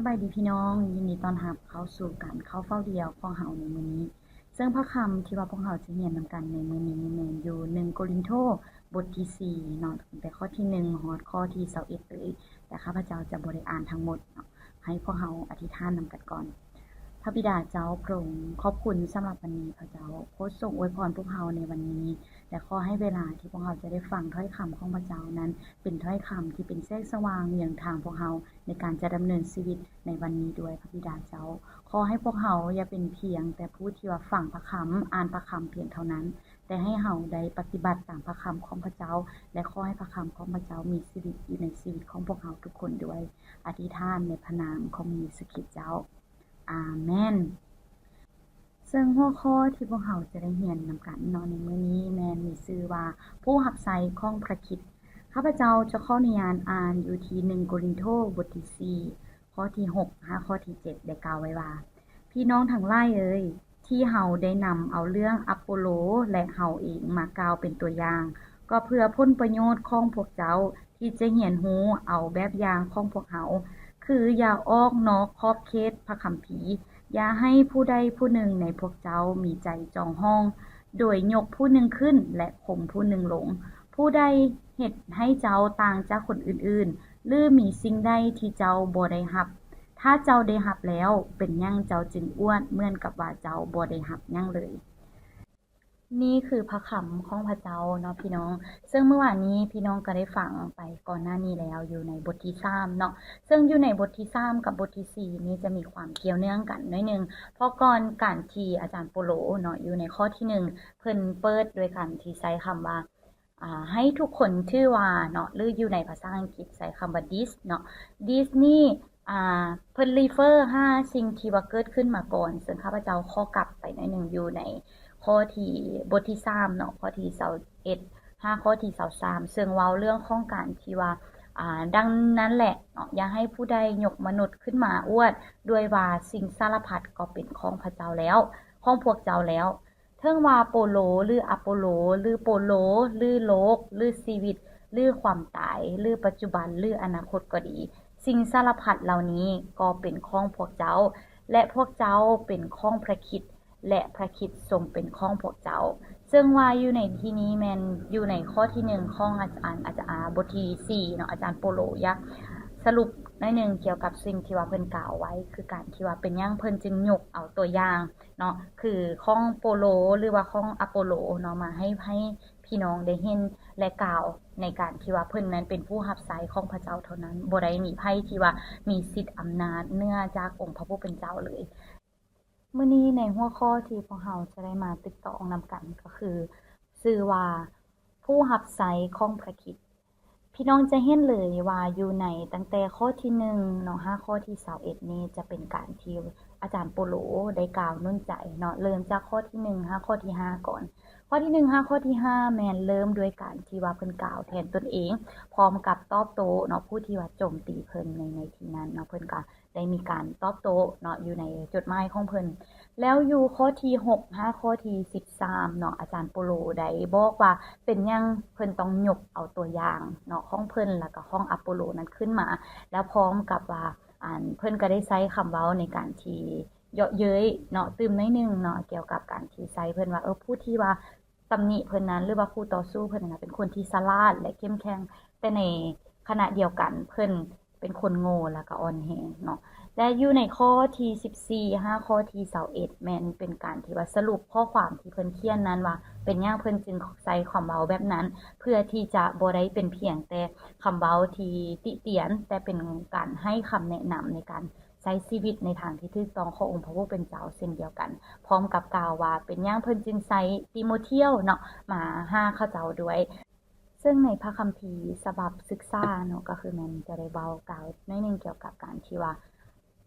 ສະບາຍດີພີ່ນ້ອງ, ຍິນດີຕ້ອນຮັບເຂົ້າສູ່ການເຂົ້າເຝົ້າດຽວຂອງເຮົາໃນມື້ນີ້. ເຊິ່ງພະຄຳທີ່ວ່າພວກເຮົາຈະຮຽນນຳກັນໃນມື້ນີ້ແມ່ນຢູ່ໜຶ່ງໂກລິນໂທ ບົດທີສີ່ເນາະ, ຕັ້ງແຕ່ຂໍ້ທີໜຶ່ງຮອດຂໍ້ທີຊາວເອັດເລີຍ, ແຕ່ຂ້າພະເຈົ້າຈະບໍ່ໄດ້ອ່ານທັງໝົດເນາະ, ໃຫ້ພວກເຮົາອະທິຖານນຳກັນກ່ອນ. ພະບິດາເຈົ້າ, ພະອົງຂອບຄຸນສຳລັບວັນນີ້, ພະເຈົ້າໂປດຊົງອວຍພອນພວກເຮົາໃນວັນນີ້ ແລະ ຂໍໃຫ້ເວລາທີ່ພວກເຮົາຈະໄດ້ຟັງຖ້ອຍຄຳຂອງພະເຈົ້ານັ້ນ ເປັນຖ້ອຍຄຳທີ່ເປັນແສງສະຫວ່າງເຍືອງທາງພວກເຮົາ ໃນການຈະດຳເນີນຊີວິດໃນວັນນີ້ດ້ວຍ, ພະບິດາເຈົ້າ. ຂໍໃຫ້ພວກເຮົາຢ່າເປັນພຽງແຕ່ຜູ້ທີ່ວ່າຟັງພະຄຳ, ອ່ານພະຄຳພຽງເທົ່ານັ້ນ, ແຕ່ໃຫ້ເຮົາໄດ້ປະຕິບັດຕາມພະຄຳຂອງພະເຈົ້າ, ແລະ ຂໍໃຫ້ພະຄຳຂອງພະເຈົ້າມີຊີວິດຢູ່ໃນຊີວິດຂອງພວກເຮົາທຸກຄົນດ້ວຍ. ອະທິຖານໃນພະນາມຂອງເຢຊູຄຣິດເຈົ້າ. ອາເມນ. ເຊິ່ງຫົວຂໍ້ທີ່ພວກເຮົາຈະໄດ້ຮຽນນຳກັນເນາະ ໃນມື້ນີ້ແມ່ນມີຊື່ວ່າ ຜູ້ຮັບໃຊ້ຂອງພຣະຄຣິດ. ຂ້າພະເຈົ້າຈະຂໍອະນຸຍາດອ່ານຢູ່ທີ່ໜຶ່ງໂກລິນໂທ ບົດທີສີ່ ຂໍ້ທີຫົກຫາຂໍ້ທີເຈັດ ໄດ້ກ່າວໄວ້ວ່າ, ພີ່ນ້ອງທັງຫຼາຍເອີຍ, ທີ່ເຮົາໄດ້ນຳເອົາເລື່ອງອາໂປໂລ ແລະ ເຮົາເອງມາກ່າວເປັນຕົວຢ່າງ, ກໍເພື່ອຜົນປະໂຫຍດຂອງພວກເຈົ້າ ທີ່ຈະຮຽນຮູ້ເອົາແບບຢ່າງຂອງພວກເຮົາ, ຄືຢ່າອອກນອກຂອບເຂດພະຄຳພີ, ຢ່າໃຫ້ຜູ້ໃດຜູ້ໜຶ່ງໃນພວກເຈົ້າມີໃຈຈອງຫ້ອງ, ໂດຍຍົກຜູ້ໜຶ່ງຂຶ້ນ ແລະ ຂົ່ມຜູ້ໜຶ່ງລົງ. ຜູ້ໃດເຮັດໃຫ້ເຈົ້າຕ່າງຈາກຄົນອື່ນໆ, ຫຼື ມີສິ່ງໃດທີ່ເຈົ້າບໍ່ໄດ້ຮັບ, ຖ້າເຈົ້າໄດ້ຮັບແລ້ວ, ເປັນຫຍັງເຈົ້າຈຶ່ງອວດເໝືອນກັບວ່າເຈົ້າບໍ່ໄດ້ຮັບຫຍັງເລີຍ? ນີ້ຄືພະຄຳຂອງພະເຈົ້າເນາະພີ່ນ້ອງ, ເຊິ່ງມື້ວານນີ້ພີ່ນ້ອງກໍໄດ້ຟັງໄປກ່ອນໜ້ານີ້ແລ້ວ ຢູ່ໃນບົດທີສາມເນາະ, ເຊິ່ງຢູ່ໃນບົດທີສາມກັບບົດທີສີ່ນີ້ຈະມີຄວາມກ່ຽວເນື່ອງກັນໜ້ອຍໜຶ່ງ, ເພາະກ່ອນການທີ່ອາຈານໂປໂລເນາະ ຢູ່ໃນຂໍ້ທີໜຶ່ງ ເພິ່ນເປີດດ້ວຍການທີ່ໃຊ້ຄຳວ່າ ອາ ໃຫ້ທຸກຄົນຖືວ່າເນາະ ຫຼື ຢູ່ໃນພາສາອັງກິດໃຊ້ຄຳວ່າ this ເນາະ, this ນີ້ ອາ ເພິ່ນ refer ຫາສິ່ງທີ່ວ່າເກີດຂຶ້ນມາກ່ອນ, ເຊິ່ງຂ້າພະເຈົ້າຂໍກັບໄປໜ້ອຍໜຶ່ງ ຢູ່ໃນຂໍ້ທີ່ ບົດທີສາມເນາະ, ຂໍ້ທີຊາວເອັດ ຫາຂໍ້ທີຊາວສາມ ເຊິ່ງເວົ້າເລື່ອງຂອງການທີ່ວ່າ ອາ ດັ່ງນັ້ນແຫຼະເນາະ, ຢ່າໃຫ້ຜູ້ໃດຍົກມະນຸດຂຶ້ນມາອວດ ດ້ວຍວ່າສິ່ງສາລະພັດກໍເປັນຂອງພະເຈົ້າແລ້ວ, ຂອງພວກເຈົ້າແລ້ວ. ເຖິງວ່າໂປໂລ ຫຼື ອາໂປໂລ ຫຼື ໂປໂລ ຫຼື ໂລກ ຫຼື ຊີວິດ ຫຼື ຄວາມຕາຍ ຫຼື ປັດຈຸບັນ ຫຼື ອະນາຄົດກໍດີ, ສິ່ງສາລະພັດເຫຼົ່ານີ້ກໍເປັນຂອງພວກເຈົ້າ, ແລະ ພວກເຈົ້າເປັນຂອງພຣະຄຣິດ, ແລະ ພຣະຄຣິດຊົງເປັນຂອງພວກເຈົ້າ. ເຊິ່ງວ່າຢູ່ໃນທີ່ນີ້ແມ່ນຢູ່ໃນຂໍ້ທີໜຶ່ງຂອງອາຈານ ອາ ບົດທີສີ່ເນາະ, ອາຈານໂປໂລຢາກສະຫຼຸບໜ້ອຍໜຶ່ງກ່ຽວກັບສິ່ງທີ່ວ່າເພິ່ນກ່າວໄວ້, ຄືການທີ່ວ່າເປັນຫຍັງເພິ່ນຈຶ່ງຍົກເອົາຕົວຢ່າງ ເນາະ ຄືຂອງໂປໂລ ຫຼືວ່າຂອງອາໂປໂລເນາະ ມາໃຫ້ ໃຫ້ພີ່ນ້ອງໄດ້ເຫັນ ແລະ ກ່າວໃນການທີ່ວ່າເພິ່ນນັ້ນເປັນຜູ້ຮັບໃຊ້ຂອງພະເຈົ້າເທົ່ານັ້ນ, ບໍ່ໄດ້ມີໃຜທີ່ວ່າມີສິດອຳນາດເໜືອຈາກອົງພະຜູ້ເປັນເຈົ້າເລີຍ. ມື້ນີ້ໃນຫົວຂໍ້ທີ່ພວກເຮົາຈະໄດ້ມາຕຶກຕອງນຳກັນ ກໍຄືຊື່ວ່າ ຜູ້ຮັບໃຊ້ຂອງພຣະຄຣິດ. ພີ່ນ້ອງຈະເຫັນເລີຍວ່າຢູ່ໃນຕັ້ງແຕ່ຂໍ້ທີໜຶ່ງເນາະ ຫາຂໍ້ທີຊາວເອັດນີ້ ຈະເປັນການທີ່ອາຈານໂປໂລໄດ້ກ່າວໜູນໃຈເນາະ, ເລີ່ມຈາກຂໍ້ທີໜຶ່ງຫາຂໍ້ທີຫ້າກ່ອນ. ຂໍ້ທີໜຶ່ງຫາຂໍ້ທີຫ້າແມ່ນເລີ່ມດ້ວຍການທີ່ວ່າເພິ່ນກ່າວແທນຕົນເອງ ພ້ອມກັບຕອບໂຕ້ເນາະ ຜູ້ທີ່ວ່າໂຈມຕີເພິ່ນໃນ ໃນທີ່ນັ້ນເນາະ, ເພິ່ນກໍ ໄດ້ມີການຕອບໂຕ້ເນາະ ຢູ່ໃນຈົດໝາຍຂອງເພິ່ນ. ແລ້ວຢູ່ຂໍ້ທີຫົກຫາຂໍ້ທີສິບສາມເນາະ ອາຈານໂປໂລໄດ້ບອກວ່າເປັນຫຍັງເພິ່ນຕ້ອງຍົກເອົາຕົວຢ່າງເນາະ ຂອງເພິ່ນ ແລ້ວກໍຂອງອາໂປໂລນັ້ນຂຶ້ນມາ, ແລ້ວພ້ອມກັບວ່າ ອັນ ເພິ່ນກໍໄດ້ໃຊ້ຄຳເວົ້າໃນການທີ່ເຍາະເຍີ້ຍເນາະ ຕື່ມໜ້ອຍໜຶ່ງເນາະ ກ່ຽວກັບການທີ່ໃຊ້ເພິ່ນວ່າ ເອີ ຜູ້ທີ່ວ່າ ຕຳໜິເພິ່ນນັ້ນ ຫຼືວ່າຄູ່ຕໍ່ສູ້ເພິ່ນນັ້ນນະ ເປັນຄົນທີ່ສະຫຼາດ ແລະ ເຂັ້ມແຂງ, ແຕ່ໃນຂະນະດຽວກັນເພິ່ນເປັນຄົນໂງ່ ແລະ ກໍອ່ອນແຮງເນາະ. ແລະ ຢູ່ໃນຂໍ້ທີສິບສີ່ຫາຂໍ້ທີຊາວເອັດ ແມ່ນເປັນການທີ່ວ່າສະຫຼຸບຂໍ້ຄວາມທີ່ເພິ່ນຂຽນນັ້ນວ່າ ເປັນຫຍັງເພິ່ນຈຶ່ງໃຊ້ຄວາມເວົ້າແບບນັ້ນ ເພື່ອທີ່ຈະບໍ່ໄດ້ເປັນພຽງແຕ່ຄຳເວົ້າທີ່ຕິຕຽນ, ແຕ່ເປັນການໃຫ້ຄຳແນະນຳໃນການ ໃຊ້ຊີວິດໃນທາງທີ່ຖືກຕ້ອງຂອງອົງພະຜູ້ເປັນເຈົ້າເຊັ່ນດຽວກັນ, ພ້ອມກັບກ່າວວ່າເປັນຫຍັງເພິ່ນຈຶ່ງໃຊ້ຕີໂມທຽວເນາະ ມາຫາເຂົາເຈົ້າດ້ວຍ. ເຊິ່ງໃນພະຄຳພີສະບັບສຶກສາເນາະ ກໍຄືແມ່ນຈະໄດ້ເວົ້າກ່າວໜ້ອຍໜຶ່ງກ່ຽວກັບການທີ່ວ່າ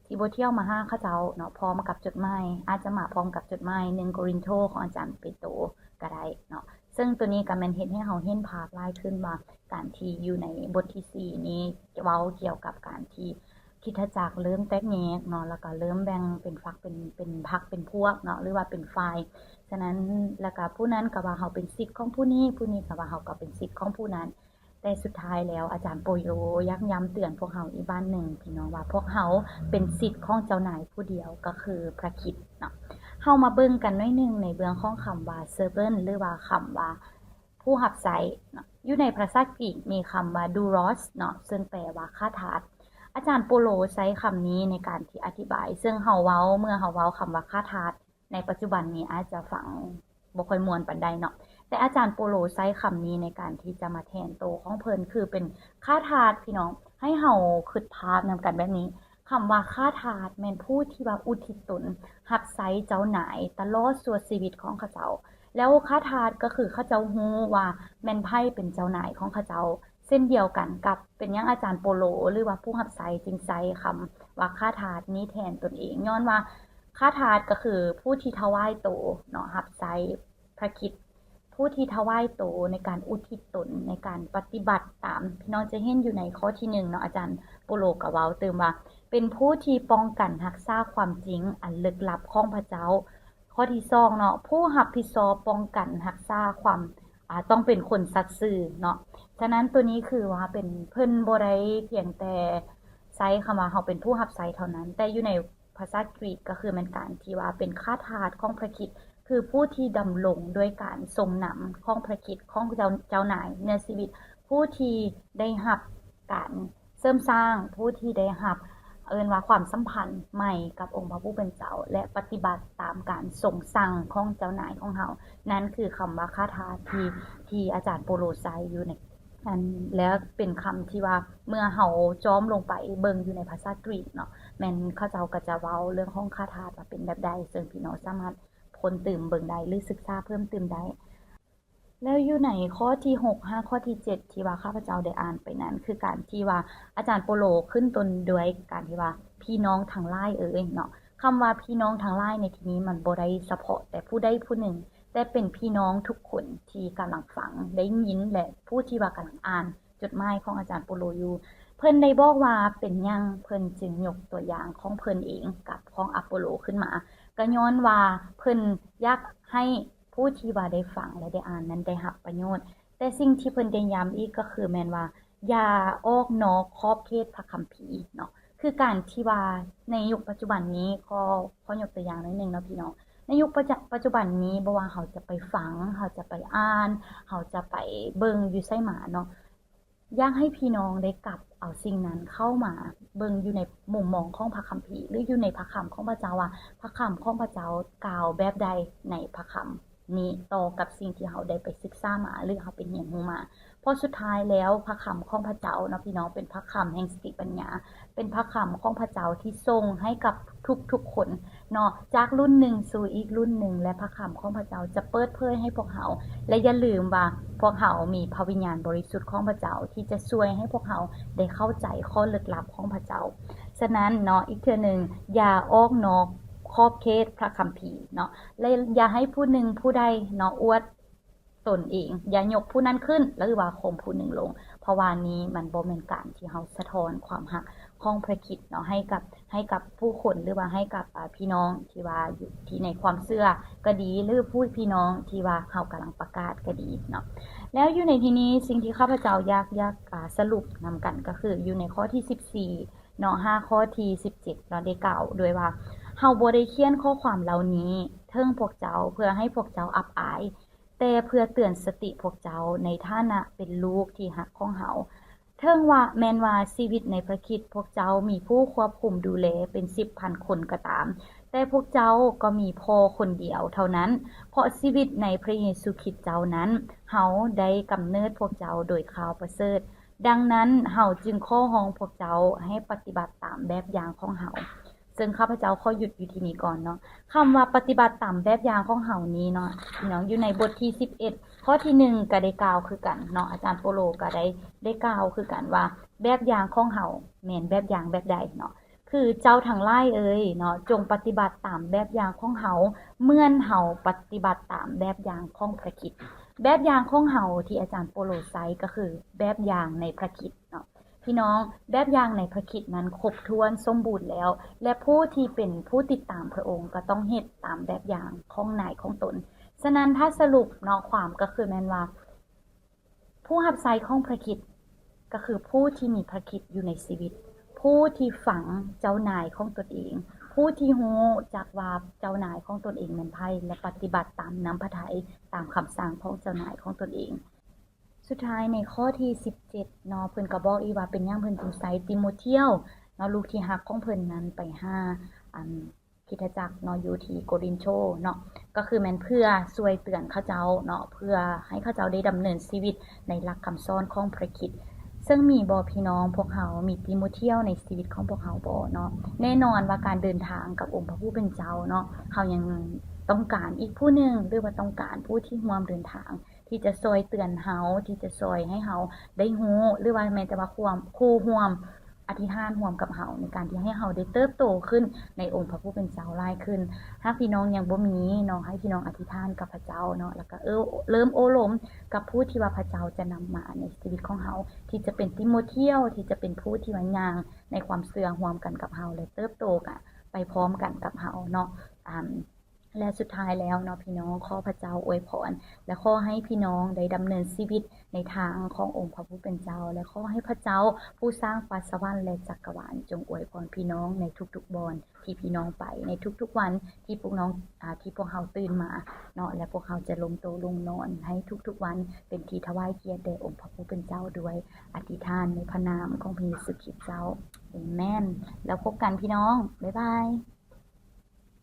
ຕີໂມທຽວມາຫາເຂົາເຈົ້າເນາະ ພ້ອມກັບຈົດໝາຍ, ອາດຈະມາພ້ອມກັບຈົດໝາຍໜຶ່ງໂກລິນໂທຂອງອາຈານເປໂຕກໍໄດ້ເນາະ. ເຊິ່ງໂຕນີ້ກໍແມ່ນເຮັດໃຫ້ເຮົາເຫັນພາບຫຼາຍຂຶ້ນວ່າ ການທີ່ຢູ່ໃນບົດທີສີ່ນີ້ເວົ້າກ່ຽວກັບການທີ່ຄຣິສຕະຈັກເລີ່ມແຕກແຍກເນາະ ແລ້ວກໍເລີ່ມແບ່ງເປັນຝັກເປັນ ເປັນພັກເປັນພວກເນາະ ຫຼືວ່າເປັນຝ່າຍ. ສະນັ້ນ ແລ້ວກໍຜູ້ນັ້ນກໍວ່າເຮົາເປັນສິດຂອງຜູ້ນີ້, ຜູ້ນີ້ກໍວ່າເຮົາກໍເປັນສິດຂອງຜູ້ນັ້ນ. ແຕ່ສຸດທ້າຍແລ້ວ ອາຈານໂປໂລຢາກຢ້ຳເຕືອນພວກເຮົາອີກບາດໜຶ່ງ ພີ່ນ້ອງ ວ່າພວກເຮົາເປັນສິດຂອງເຈົ້ານາຍຜູ້ດຽວ ກໍຄືພຣະຄຣິດເນາະ. ເຮົາມາເບິ່ງກັນໜ້ອຍໜຶ່ງໃນເບື້ອງຂອງຄຳວ່າ ເຊີເວີນ ຫຼືວ່າຄຳວ່າຜູ້ຮັບໃຊ້ເນາະ. ຢູ່ໃນພາສາກຣີກມີຄຳວ່າ ດູຣອສ ເນາະ ເຊິ່ງແປວ່າຂ້າທາດ. ອາຈານໂປໂລໃຊ້ຄຳນີ້ໃນການທີ່ອະທິບາຍ ເຊິ່ງເຮົາເວົ້າ ເມື່ອເຮົາເວົ້າຄຳວ່າຂ້າທາດ ໃນປັດຈຸບັນນີ້ອາດຈະຟັງບໍ່ຄ່ອຍມ່ວນປານໃດເນາະ, ແຕ່ອາຈານໂປໂລໃຊ້ຄຳນີ້ໃນການທີ່ຈະມາແທນໂຕຂອງເພິ່ນ ຄືເປັນຂ້າທາດ ພີ່ນ້ອງ. ໃຫ້ເຮົາຄິດພາບນຳກັນແບບນີ້, ຄຳວ່າຂ້າທາດແມ່ນຜູ້ທີ່ວ່າອຸທິດຕົນຮັບໃຊ້ເຈົ້ານາຍຕະຫຼອດຊົ່ວຊີວິດຂອງເຂົາເຈົ້າ, ແລ້ວຂ້າທາດກໍຄືເຂົາເຈົ້າຮູ້ວ່າແມ່ນໃຜເປັນເຈົ້ານາຍຂອງເຂົາເຈົ້າ. ເຊັ່ນດຽວກັນກັບ ເປັນຫຍັງອາຈານໂປໂລ ຫຼືວ່າຜູ້ຮັບໃຊ້ຈຶ່ງໃຊ້ຄຳວ່າຂ້າທາດນີ້ແທນຕົນເອງ? ຍ້ອນວ່າຂ້າທາດກໍຄືຜູ້ທີ່ຖວາຍໂຕເນາະ ຮັບໃຊ້ພຣະຄຣິດ, ຜູ້ທີ່ຖວາຍໂຕໃນການອຸທິດຕົນ ໃນການປະຕິບັດຕາມ. ພີ່ນ້ອງຈະເຫັນຢູ່ໃນຂໍ້ທີໜຶ່ງເນາະ ອາຈານໂປໂລກໍເວົ້າຕື່ມວ່າ ເປັນຜູ້ທີ່ປ້ອງກັນຮັກສາຄວາມຈິງອັນເລິກລັບຂອງພະເຈົ້າ. ຂໍ້ທີສອງເນາະ ຜູ້ຮັບຜິດຊອບປ້ອງກັນຮັກສາຄວາມ ອາ ຕ້ອງເປັນຄົນສັດຊື່ເນາະ. ສະນັ້ນໂຕນີ້ຄືວ່າເປັນ ເພິ່ນບໍ່ໄດ້ພຽງແຕ່ໃຊ້ຄຳວ່າເຮົາເປັນຜູ້ຮັບໃຊ້ເທົ່ານັ້ນ, ແຕ່ຢູ່ໃນພາສາກຣີກກໍຄືແມ່ນການທີ່ວ່າເປັນຂ້າທາດຂອງພຣະຄຣິດ, ຄືຜູ້ທີ່ດຳລົງດ້ວຍການຊົງນຳຂອງພຣະຄຣິດ ຂອງເຈົ້າ ເຈົ້ານາຍເໜືອຊີວິດ, ຜູ້ທີ່ໄດ້ຮັບການ ເສີມສ້າງຜູ້ທີ່ໄດ້ຮັບ ເອີ້ນວ່າຄວາມສຳພັນໃໝ່ກັບອົງພະຜູ້ເປັນເຈົ້າ ແລະ ປະຕິບັດຕາມການຊົງສັ່ງຂອງເຈົ້ານາຍຂອງເຮົາ. ນັ້ນຄືຄຳວ່າຂ້າທາດທີ່ ທີ່ອາຈານໂປໂລໃຊ້ຢູ່ໃນ ອັນ ແລະ ເປັນຄຳທີ່ວ່າເມື່ອເຮົາຈ້ອມລົງໄປເບິ່ງຢູ່ໃນພາສາກຣີກເນາະ ແມ່ນເຂົາເຈົ້າກໍຈະເວົ້າເລື່ອງຂອງຂ້າທາດວ່າເປັນແບບໃດ, ເຊິ່ງພີ່ນ້ອງສາມາດຄົ້ນຕື່ມເບິ່ງໄດ້ ຫຼື ສຶກສາເພີ່ມຕື່ມໄດ້. ແລ້ວຢູ່ໃນຂໍ້ທີຫົກຫາຂໍ້ທີເຈັດທີ່ວ່າຂ້າພະເຈົ້າໄດ້ອ່ານໄປນັ້ນ ຄືການທີ່ວ່າອາຈານໂປໂລຂຶ້ນຕົ້ນດ້ວຍການທີ່ວ່າ ພີ່ນ້ອງທັງຫຼາຍເອີຍເນາະ. ຄຳວ່າພີ່ນ້ອງທັງຫຼາຍໃນທີ່ນີ້ ມັນບໍ່ໄດ້ສະເພາະແຕ່ຜູ້ໃດຜູ້ໜຶ່ງ, ແຕ່ເປັນພີ່ນ້ອງທຸກຄົນທີ່ກຳລັງຟັງ, ໄດ້ຍິນ ແລະ ຜູ້ທີ່ວ່າກຳລັງອ່ານຈົດໝາຍຂອງອາຈານໂປໂລຢູ່. ເພິ່ນໄດ້ບອກວ່າເປັນຫຍັງເພິ່ນຈຶ່ງຍົກຕົວຢ່າງຂອງເພິ່ນເອງກັບຂອງອາໂປໂລຂຶ້ນມາ, ກໍຍ້ອນວ່າເພິ່ນຢາກໃຫ້ ຜູ້ທີ່ວ່າໄດ້ຟັງ ແລະ ໄດ້ອ່ານນັ້ນໄດ້ຮັບປະໂຫຍດ. ແຕ່ສິ່ງທີ່ເພິ່ນໄດ້ຢ້ຳອີກກໍຄືແມ່ນວ່າ ຢ່າອອກນອກຂອບເຂດພະຄຳພີເນາະ. ຄືການທີ່ວ່າໃນຍຸກປັດຈຸບັນນີ້ ຂໍ ຂໍຍົກຕົວຢ່າງໜ້ອຍໜຶ່ງເນາະພີ່ນ້ອງ, ໃນຍຸກປະຈະ ປັດຈຸບັນນີ້ ບໍ່ວ່າເຮົາຈະໄປຟັງ, ເຮົາຈະໄປອ່ານ, ເຮົາຈະໄປເບິ່ງຢູ່ໃສມາເນາະ, ຢາກໃຫ້ພີ່ນ້ອງໄດ້ກັບເອົາສິ່ງນັ້ນເຂົ້າມາເບິ່ງຢູ່ໃນມຸມມອງຂອງພະຄຳພີ ຫຼື ຢູ່ໃນພະຄຳຂອງພະເຈົ້າວ່າ ພະຄຳຂອງພະເຈົ້າກ່າວແບບໃດໃນພະຄຳນີ້ ຕໍ່ກັບສິ່ງທີ່ເຮົາໄດ້ໄປສຶກສາມາ ຫຼື ເຮົາໄປຮຽນຮູ້ມາ. ເພາະສຸດທ້າຍແລ້ວ ພະຄຳຂອງພະເຈົ້າເນາະ ພີ່ນ້ອງ ເປັນພະຄຳແຫ່ງສະຕິປັນຍາ, ເປັນພະຄຳຂອງພະເຈົ້າທີ່ສົ່ງໃຫ້ກັບທຸກໆຄົນ ເນາະ ຈາກລຸ້ນໜຶ່ງສູ່ອີກລຸ້ນໜຶ່ງ ແລະ ພະຄຳຂອງພະເຈົ້າຈະເປີດເຜີຍໃຫ້ພວກເຮົາ ແລະ ຢ່າລືມວ່າພວກເຮົາມີພະວິນຍານບໍລິສຸດຂອງພະເຈົ້າ ທີ່ຈະຊ່ວຍໃຫ້ພວກເຮົາໄດ້ເຂົ້າໃຈຂໍ້ເລິກລັບຂອງພະເຈົ້າ. ສະນັ້ນເນາະ ອີກເທື່ອໜຶ່ງ ຢ່າອອກນອກຂອບເຂດພະຄຳພີເນາະ ແລະ ຢ່າໃຫ້ຜູ້ໜຶ່ງຜູ້ໃດເນາະ ອວດ ຕົນເອງ, ຢ່າຍົກຜູ້ນັ້ນຂຶ້ນ ຫຼືວ່າຂົ່ມຜູ້ໜຶ່ງລົງ, ເພາະວ່ານີ້ມັນບໍ່ແມ່ນການທີ່ເຮົາສະທ້ອນຄວາມຮັກຂອງພະຄຣິດເນາະ ໃຫ້ກັບ ໃຫ້ກັບຜູ້ຄົນ ຫຼືວ່າໃຫ້ກັບ ອາ ພີ່ນ້ອງທີ່ວ່າຢູ່ທີ່ໃນຄວາມເຊື່ອກໍດີ ຫຼືຜູ້ ພີ່ນ້ອງທີ່ວ່າເຮົາກຳລັງປະກາດກໍດີເນາະ. ແລ້ວຢູ່ໃນທີ່ນີ້ ສິ່ງທີ່ຂ້າພະເຈົ້າຢາກ ຢາກ ອາ ສະຫຼຸບນຳກັນກໍຄື ຢູ່ໃນຂໍ້ທີສິບສີ່ເນາະ ຫາຂໍ້ທີສິບເຈັດເນາະ ໄດ້ກ່າວດ້ວຍວ່າ ເຮົາບໍ່ໄດ້ຂຽນຂໍ້ຄວາມເຫຼົ່ານີ້ເຖິງພວກເຈົ້າ ເພື່ອໃຫ້ພວກເຈົ້າອັບອາຍ, ແຕ່ເພື່ອເຕືອນສະຕິພວກເຈົ້າໃນຖານະເປັນລູກທີ່ຮັກຂອງເຮົາ. ເຖິງວ່າ ແມ່ນວ່າຊີວິດໃນພະຄຣິດພວກເຈົ້າມີຜູ້ຄວບຄຸມດູແລເປັນສິບພັນຄົນກໍຕາມ, ແຕ່ພວກເຈົ້າກໍມີພໍ່ຄົນດຽວເທົ່ານັ້ນ, ເພາະຊີວິດໃນພະເຢຊູຄຣິດເຈົ້ານັ້ນ, ເຮົາໄດ້ກຳເນີດພວກເຈົ້າໂດຍຂ່າວປະເສີດ. ດັ່ງນັ້ນ, ເຮົາຈຶ່ງຂໍຮ້ອງພວກເຈົ້າໃຫ້ປະຕິບັດຕາມແບບຢ່າງຂອງເຮົາ. ເຊິ່ງຂ້າພະເຈົ້າຂໍຢຸດຢູ່ທີ່ນີ້ກ່ອນເນາະ. ຄຳວ່າປະຕິບັດຕາມແບບຢ່າງຂອງເຮົານີ້ເນາະ ພີ່ນ້ອງ, ຢູ່ໃນບົດທີສິບເອັດ ຂໍ້ທີໜຶ່ງກໍໄດ້ກ່າວຄືກັນເນາະ, ອາຈານໂປໂລກໍໄດ້ ໄດ້ກ່າວຄືກັນວ່າ ແບບຢ່າງຂອງເຮົາແມ່ນແບບຢ່າງແບບໃດເນາະ. ຄືເຈົ້າທັງຫຼາຍເອີຍເນາະ, ຈົ່ງປະຕິບັດຕາມແບບຢ່າງຂອງເຮົາ ເໝືອນເຮົາປະຕິບັດຕາມແບບຢ່າງຂອງພະຄຣິດ. ແບບຢ່າງຂອງເຮົາທີ່ອາຈານໂປໂລໃຊ້ກໍຄືແບບຢ່າງໃນພະຄຣິດເນາະ. ພີ່ນ້ອງ, ແບບຢ່າງໃນພະຄຣິດນັ້ນຄົບຖ້ວນສົມບູນແລ້ວ ແລະ ຜູ້ທີ່ເປັນຜູ້ຕິດຕາມພະອົງກໍຕ້ອງເຮັດຕາມແບບຢ່າງຂອງນາຍຂອງຕົນ. ສະນັ້ນ ຖ້າສະຫຼຸບເນາະ ຄວາມກໍຄືແມ່ນວ່າ ຜູ້ຮັບໃຊ້ຂອງພະຄຣິດ ກໍຄືຜູ້ທີ່ມີພະຄຣິດຢູ່ໃນຊີວິດ, ຜູ້ທີ່ຝັງເຈົ້ານາຍຂອງຕົນເອງ, ຜູ້ທີ່ຮູ້ຈັກວ່າເຈົ້ານາຍຂອງຕົນເອງແມ່ນໃຜ ແລະ ປະຕິບັດຕາມນ້ຳພະໄທ, ຕາມຄຳສັ່ງຂອງເຈົ້ານາຍຂອງຕົນເອງ. ສຸດທ້າຍໃນຂໍ້ທີສິບເຈັດເນາະ, ເພິ່ນກໍບອກອີກວ່າເປັນຫຍັງເພິ່ນຈຶ່ງໃຊ້ຕີໂມທຽວເນາະ, ລູກທີ່ຮັກຂອງເພິ່ນນັ້ນໄປຫາ ອັນ ຄຣິສຕະຈັກເນາະ ຢູ່ທີ່ໂກລິນໂທເນາະ, ກໍຄືແມ່ນເພື່ອຊ່ວຍເຕືອນເຂົາເຈົ້າເນາະ, ເພື່ອໃຫ້ເຂົາເຈົ້າໄດ້ດຳເນີນຊີວິດໃນຫຼັກຄຳສອນຂອງພະຄຣິດ. ເຊິ່ງມີບໍ່ພີ່ນ້ອງ, ພວກເຮົາມີຕີໂມທຽວໃນຊີວິດຂອງພວກເຮົາບໍ່ເນາະ? ແນ່ນອນວ່າການເດີນທາງກັບອົງພະຜູ້ເປັນເຈົ້າເນາະ, ເຮົາຍັງຕ້ອງການອີກຜູ້ໜຶ່ງ ຫຼືວ່າຕ້ອງການຜູ້ທີ່ຮ່ວມເດີນທາງ ທີ່ຈະຊ່ອຍເຕືອນເຮົາ, ທີ່ຈະຊ່ອຍໃຫ້ເຮົາໄດ້ຮູ້ ຫຼືວ່າແມ່ນແຕ່ວ່າຄວາມ ຄູ່ຮ່ວມອະທິຖານຮ່ວມກັບເຮົາ ໃນການທີ່ໃຫ້ເຮົາໄດ້ເຕີບໂຕຂຶ້ນໃນອົງພະຜູ້ເປັນເຈົ້າຫຼາຍຂຶ້ນ. ຫາກພີ່ນ້ອງຍັງບໍ່ມີເນາະ, ໃຫ້ພີ່ນ້ອງອະທິຖານກັບພະເຈົ້າເນາະ, ແລ້ວກໍເອີ ເລີ່ມໂອ້ລົມກັບຜູ້ທີ່ວ່າພະເຈົ້າຈະນຳມາໃນຊີວິດຂອງເຮົາ, ທີ່ຈະເປັນຕີໂມທຽວ, ທີ່ຈະເປັນຜູ້ທີ່ວ່າຍ່າງໃນຄວາມເຊື່ອຮ່ວມກັນກັບເຮົາ ແລະ ເຕີບໂຕກະໄປພ້ອມກັນກັບເຮົາເນາະ. ອາ ແລະ ສຸດທ້າຍແລ້ວເນາະ ພີ່ນ້ອງ, ຂໍພະເຈົ້າອວຍພອນ ແລະ ຂໍໃຫ້ພີ່ນ້ອງໄດ້ດຳເນີນຊີວິດໃນທາງຂອງອົງພະຜູ້ເປັນເຈົ້າ, ແລະ ຂໍໃຫ້ພະເຈົ້າຜູ້ສ້າງຟ້າສະຫວັນ ແລະ ຈັກກະວານ ຈົ່ງອວຍພອນພີ່ນ້ອງໃນທຸກໆບ່ອນທີ່ພີ່ນ້ອງໄປ, ໃນທຸກໆວັນທີ່ພວກນ້ອງ ອາ ທີ່ພວກເຮົາຕື່ນມາເນາະ, ແລະ ພວກເຮົາຈະລົງໂຕລົງນອນ, ໃຫ້ທຸກໆວັນເປັນທີ່ຖວາຍກຽດແດ່ອົງພະຜູ້ເປັນເຈົ້າ ດ້ວຍອະທິຖານໃນພະນາມຂອງພະເຢຊູຄຣິດເຈົ້າ. ເອເມນ. ແລ້ວພົບກັນພີ່ນ້ອງ. ບາຍບາຍ.